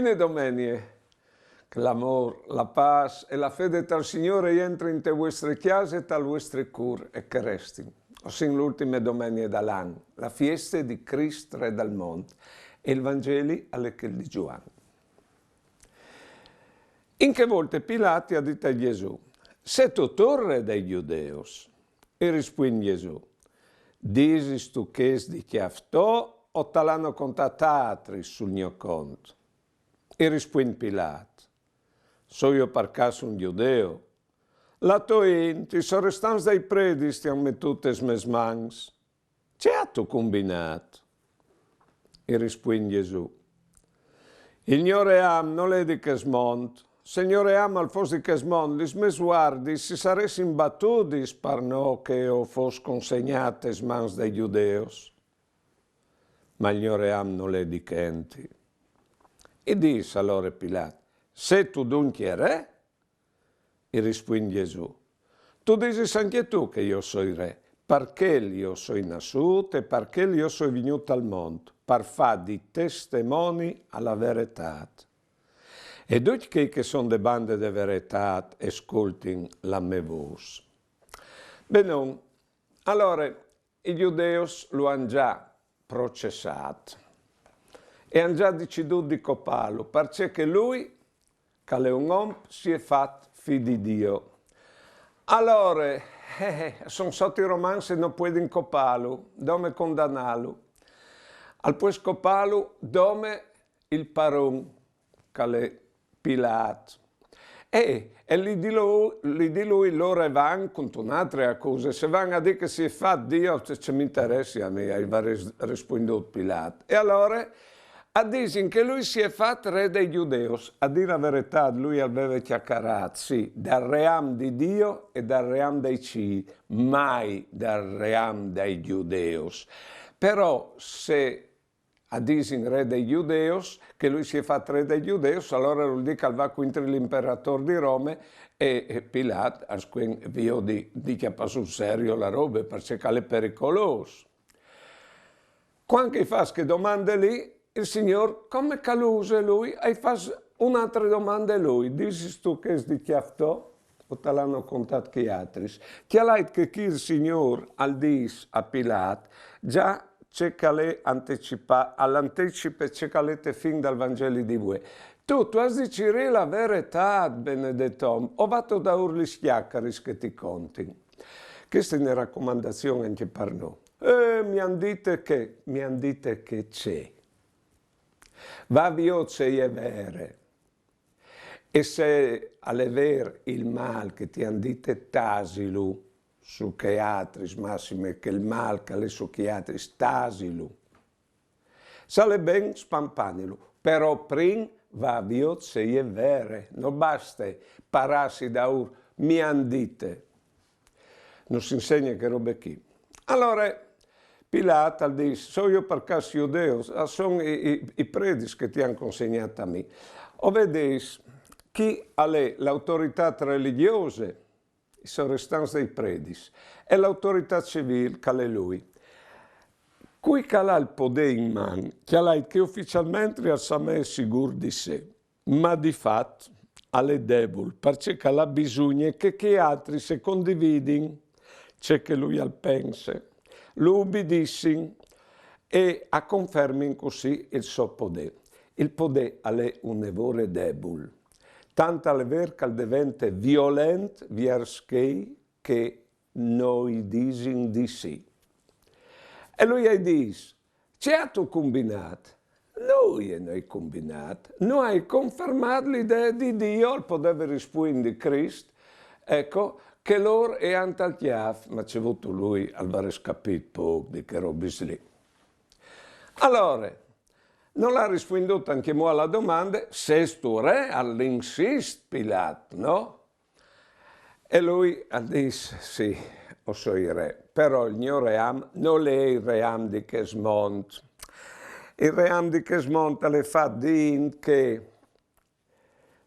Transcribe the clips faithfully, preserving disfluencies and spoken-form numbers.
E domenie, che l'amôr, la pâs e la fede tal Signôr a jentrin inte vuestre cjase e tal vuestri cûr e che a restin. O sin la ultime domenie dal an, la fieste di Crist Re dal mont, e il Vangeli al è chel di Zuan. In chê volte Pilat i à dit a Jesù: «Sêstu tu il re dai Judeus?» I rispuint Jesù: «Disistu chest di cjâf to o tal àn contât altris sul gno cont?» I rispuint Pilat: «Soi jo par câs un Judeu? La tô int, i sorestants dai predis ti àn metût tes mês mans. Ce âstu cumbinât?» I rispuint Jesù: «Il gno ream nol è di chest mont. Se il gno ream al fos di chest mont, lis mês vuardis si saressin batudis par no che jo o fos consegnât tes mans dai Judeus. Ma il gno ream nol è di chenti.» I dîs alore Pilat: «Sêstu duncje re?» I rispuint Jesù: «Tu disis ancje tu che jo o soi re. Par chel jo o soi nassût e par chel jo o soi vignût al mont, par fâ di testemoni a la veretât. E ducj chei che a son de bande de veretât a scoltin la mê vôs.» Benon, alore, i Judeus lu àn za processât e a àn za decidût di copâlu, parcè che lui, che al è un om, si è fat fi di Dio. Alore, eh, eh, a son sot i romans e no puedin copâlu, dome condanâlu. Al pues copâlu dome il paron, che al è Pilat. E, e li dîs lu-, li dîs lui: «Lôr a van cuntune altre acuse, se a van a dî che si è fat Dio, ce, ce mi interesse a mi», i va ris-, rispuindût Pilat. E alore a disin che lui si è fat re dai Judeus. A dî la veretât, lui al veve cjacarât, sì, dal ream di Dio e dal ream dai cîi, mai dal ream dai Judeus. Però se a disin re dai Judeus, che lui si è fat re dai Judeus, alore al vûl dî che al va cuintri l'imperatôr di Rome e, e Pilat al scuen viodi di cjapâ sul serio la robe, parcè che al è pericolôs. Cuant che i fâs chê domande li, il Signôr, come che al use lui, i fâs une altre domande lui: «Disistu chest di cjâf to o tal àn contât chei altris?» Cjalait che chi il Signôr al dîs a Pilat za ce che al è antecipât, al antecipe ce che al è te fin dal Vangeli di vuê. «Tu, tu âs di cirî la veretât, benedet om, o vatu daûr lis cjacaris che ti contin.» Cheste e je une racomandazion ancje par nô. «Eh, mi àn dite che, mi àn dite che ce?» Va viôt se e je vere. E se al è vêr il mâl che ti àn dite, tasilu su chei altris, massime chel mâl che al è su chei altris, tasilu. Se al è ben, spampanilu, però prin va viôt se e je vere, no baste parâsi daûr «mi àn dite». Nus insegne chê robe chi. Alore Pilat al dîs: «Soi jo par câs Judeu? A son i, i, i predis che ti àn consegnât a mi.» O vedês, chi al è la autoritât religjose, i sorestants dai predis, e la autoritât civîl, che al è lui. Cui che al à il podê in man, cjalait che uficialmentri al sa mê sigûr di se, ma di fat al è debul, parcè che al à bisugne che chei altris a condividin ce che lui al pense, lu ubidissin e a confermin cussì il so podê. Il podê al è une vore debul, tant al è vêr che al devente violent viers chei che no i disin di sì. E lui i dîs: «Ce âstu cumbinât?» «Nuie no ai cumbinât, no ai confermât la idee di Dio», al podeve rispuindi Crist, eco, «che lôr a àn tal cjâf», ma ce vûstu, lui al varès capît pôc di chês robis li. Alore, nol à rispuindût ancjemò a la domande: «Sêstu re?» Al insist Pilat, no? E lui al dîs: «Sì, o soi re, però il gno ream nol è il ream di chest mont. Il ream di chest mont al è fat di int che,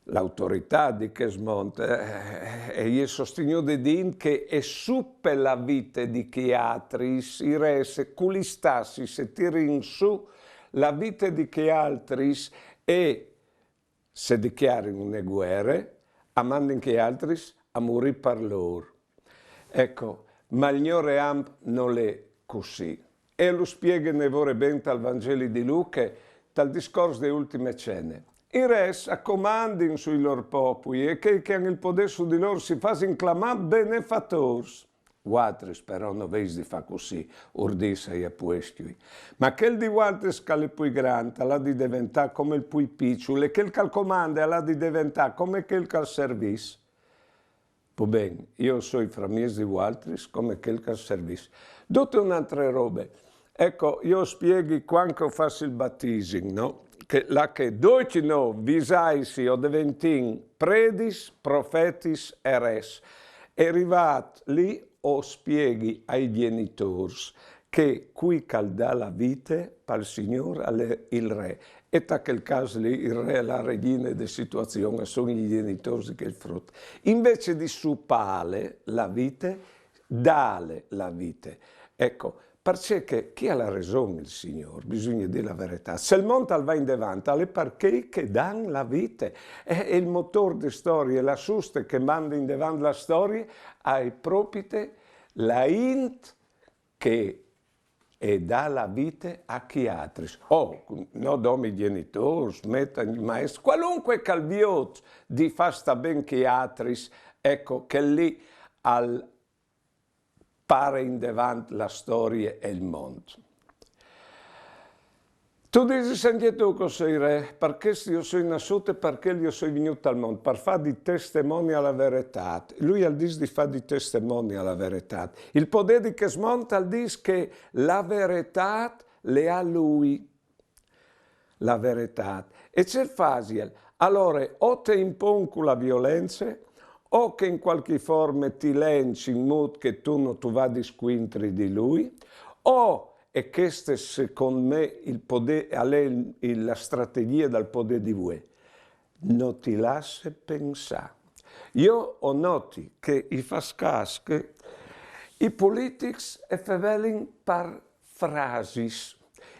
la autoritât di chest mont, eh, e je sostignude di int che e supe la vite di chei altris, i res, e cu lis tassis a tirin sù la vite di chei altris e Se dichiarin une guere, a mandin chei altris a murî par lôr. Eco, ma il gno reamp nol è cussì. E lu spieghe une vore ben tal Vangeli di Luche, tal discors de Ultime Cene. I res a comandin sui lôr popui e chei che àn il podê su di lôr si fasin clamâ benefatôrs. Vualtris però no vês di fâ cussì, ur dîs ai apuestiui. Ma chel di vualtris che al è plui grant al à di deventâ come il plui piçul e chel che al comande al à di deventâ come chel che al servìs. Po ben, jo o soi framieç di vualtris come chel che al servìs. Dute une altre robe. Eco, jo o spieghi cuant che o fâs il batisim, no? Che là che ducj nô, visaitsi, o deventìn predis, profetis e res. E rivât li o spieghi ai gjenitôrs che cui che al dà la vite pal Signôr al è il re. E ta chel câs li il re e la regjine de situazion a son i gjenitôrs di chel frut. Invezit di supâle la vite, dâle la vite. Eco, parcè che chi al à reson il Signôr, bisugne dî la veretât. Se il mont al va indevant, al è par chei che a dan la vite. E, e il motôr de storie, la suste che e mande indevant la storie, e je propite la int che e dà la vite a chei altris. Oh, no dome i gjenitôrs, metâ, maestris, cualunche che al viôt di fâ stâ ben chei altris, eco, chel li al pare indevant la storie e il mont. Tu disis ancje tu che o soi re, par chest jo o soi nassût e par chel jo o soi vignût al mont, par fâ di testemoni a la veretât. Lui al dîs di fâ di testemoni a la veretât. Il podê di chest mont al dîs che la veretât le à lui. La veretât. E ce fasial? Alore, o te impon cu la violence, o che in cualchi forme ti lenç in mût che tu no tu vadis cuintri di lui, o, e cheste secont me il podê, al è il, il, la strategjie dal podê di vuê, no ti lasse pensâ. Jo o noti che i fâs câs che i politics e fevelin par frasis.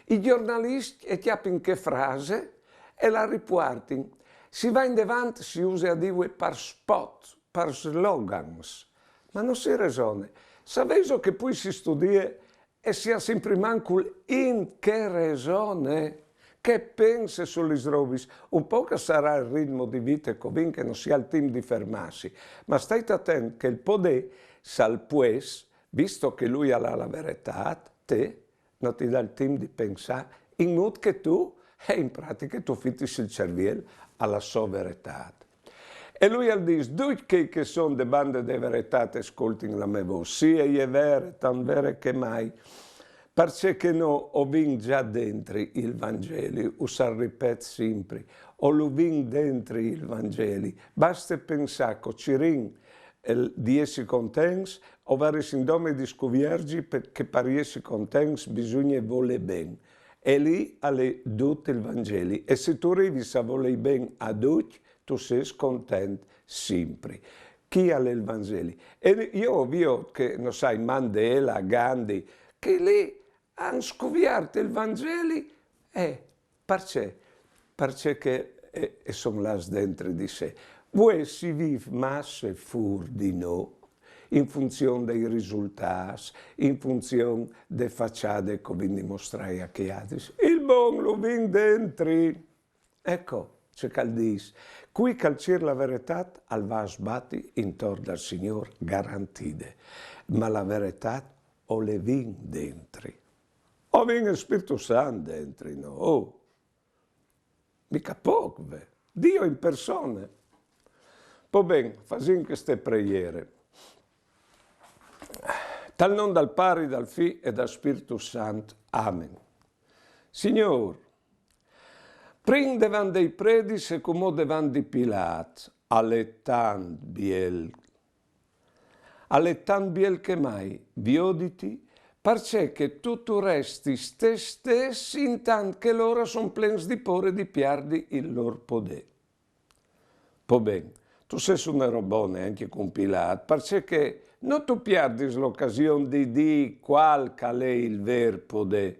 I gjornaliscj e cjapin chê frase e la ripuartin. Si va indevant, si use a dî vuê, par spot, par slogans. Ma no si resone. Savêso che plui si studie e si à simpri mancul int che e resone, che e pense su lis robis. Un pôc al sarà il ritmo di vite che o vin, che no si à il timp di fermâsi, ma stait atent che il podê, se al pues, visto che lui al à la veretât, te, no ti dà il timp di pensâ, in mût che tu, e in pratiche tu fitis il cerviel a la sô veretât. E lui al dîs: ducj chei che a son de bande de veretât e scoltin la mê vôs. Sì, e je vere, tant vere che mai. Parcè che nô o vin za dentri il Vangeli, us al ripet simpri, o lu vin dentri il Vangeli. Baste pensâ che o cirìn, eh, di jessi contents, o varessin dome di scuvierzi pe-, che par jessi contents bisugne volê ben. E li al è dut il Vangeli. E se tu rivis a volê ben a ducj, tu sês content simpri. Chi al è il Vangeli? E jo o viôt che, no sai, Mandela, Gandhi, che li a àn scuviert il Vangeli, e parcè? Parcè che e, e son lâts dentri di se. Vuê si vîf masse fûr di nô, in funzion dai risultâts, in funzion de façade che o vin di mostrâi a chei altris. Il bon lu vin dentri. Eco ce che al dîs. Cui che al cîr la veretât al va a sbati intor dal Signôr, garantide. Ma la veretât o le vin dentri. O vin il Spirtu Sant dentri, no? Oh. Mica pôc, ve. Dio in persone. Po ben, fasìn cheste preiere. Tal non dal Pari, dal Fi e dal Spirtu Sant. Amen. Signôr, prin devant dai predis e cumò devant di Pilât, al è tant biel. Al è tant biel che mai, vioditi, parcè che tu tu restis te stes intant che lôr a son plens di pôre di piardi il lôr podê. Po ben, tu sês une robone ancje cun Pilât, parcè che no tu piardis la ocasion di dî cuâl che al è il vêr podê,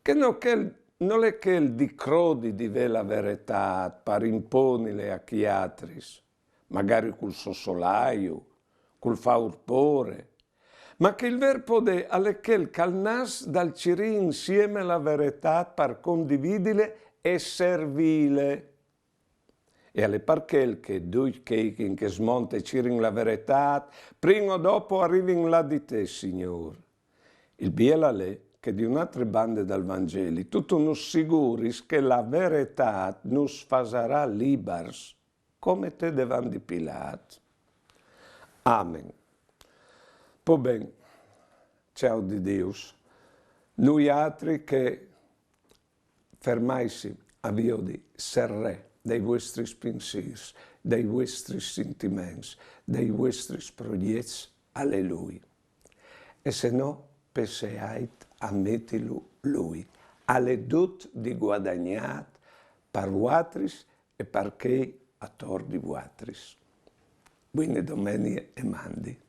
che no chel nol è chel di crodi di vê la veretât par imponile a chei altris, magari cul so solaiu, cul fâur pôre, ma che il vêr podê al è chel che al nas dal cirî insiemi la veretât par condividile e servîle. E al è par chel che ducj chei che in chest mont a cirin la veretât, prin o dopo a rivin là di te, Signôr. Il biel al è che di une altre bande dal Vangeli tu tu nus siguris che la veretât nus fasarà libars, come te devant di Pilât. Amen. Po ben, cjâf di Diu, nuialtris che fermaitsi a viodi se re dai vuestris pinsîrs, dai vuestris sintiments, dai vuestris progjets al è lui. E se no, pensait a metilu lui. Al è dut di guadagnât par vualtris e par chei ator di vualtris. Buine domenie e mandi.